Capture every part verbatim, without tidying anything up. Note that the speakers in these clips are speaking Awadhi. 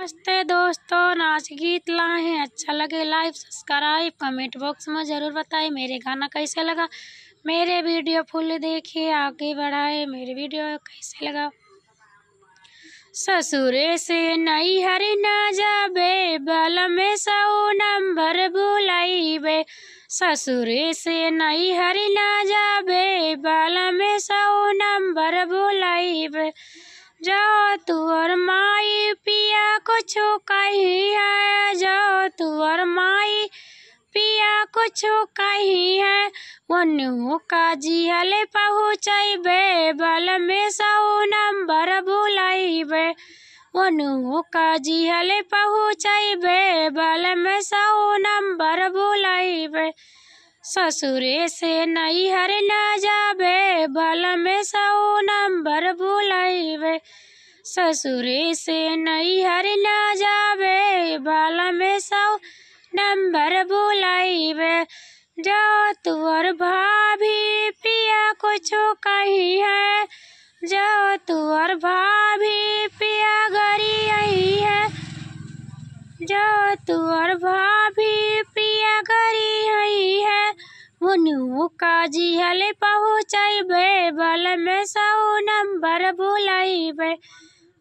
नमस्ते दोस्तों, नाच गीत लाए हैं, अच्छा लगे like, subscribe, comment box में ज़रूर बताएं मेरे गाना कैसे लगा, मेरे video full देखिए, आगे बढ़ाए, मेरे video कैसे लगा। ससुरे से नैहर ना जाबे, बलम सौ नंबर बुलाइबे। ससुरे से नैहर ना जाबे, बलम सौ नंबर बुलाइबे। जो तोर माई पिया कुछ कही है, जो तोर माई पिया कुछ कही है, ओनहु का जिहले पहुँचैबे, बलम सौ नंबर बुलाइबे। ओनहु का जिहले पहुँचैबे, बलम सौ नंबर बुलाइबे। ससुरे से नैहर ना जाबे, बलम सौ नंबर बुलाइबे। ससुरे से नैहर ना जाबे, बलम सौ नंबर बुलाइबे। जो तोर भाभी पिया कुछ कही है, जो तोर भाभी पिया गरियई है, जो तोर भाभी पिया गरियई है, ओनहु का जिहले पहुँचैबे, बलम सौ नंबर बुलाइबे।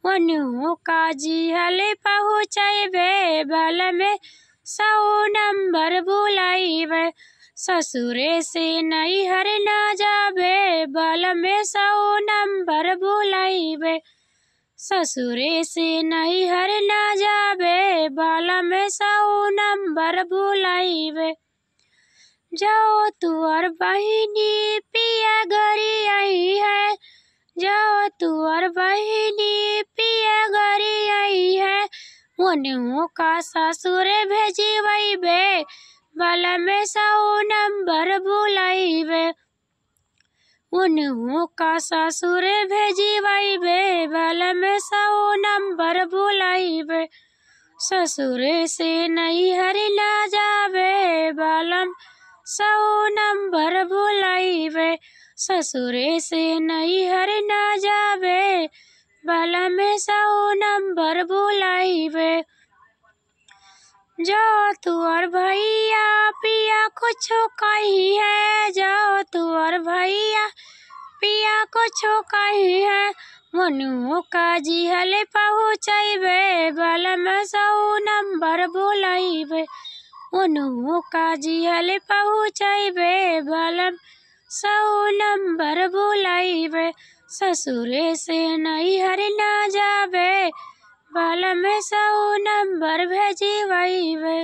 ओनहु का जिहले पहुँचैबे, बलम सौ नंबर बुलाइबे। ससुरे से नैहर ना जाबे, बलम सौ नंबर बुलाइबे। ससुरे से नैहर ना जाबे, बलम सौ नंबर बुलाइबे। जो तोर बहिनी पिया गरियई है, जो तोर बहिनी पिया गरियई है, ओनहु का ससुरे भेजिबैबे, बलम सौ नंबर बुलाइबे। ओनहु का ससुरे भेजिबैबे, बलम सौ नंबर बुलाइबे। ससुरे से नैहर ना जाबे, बलम सौ नंबर बुलाइबे। ससुरे से नैहर ना जाबे, बलम सौ नंबर बुलाइबे। जो तोर भैया पिया कुछ कही है, जो तोर भैया पिया कुछ कही है, ओनहु का जिहले पहुँचैबे, बलम सौ नंबर बुलाइबे। ओनहु का जिहले पहुँचैबे, बलम सौ नंबर बुलाइबे। ससुरे से नैहर ना जाबे, बलम सौ नंबर भेजिबैबे।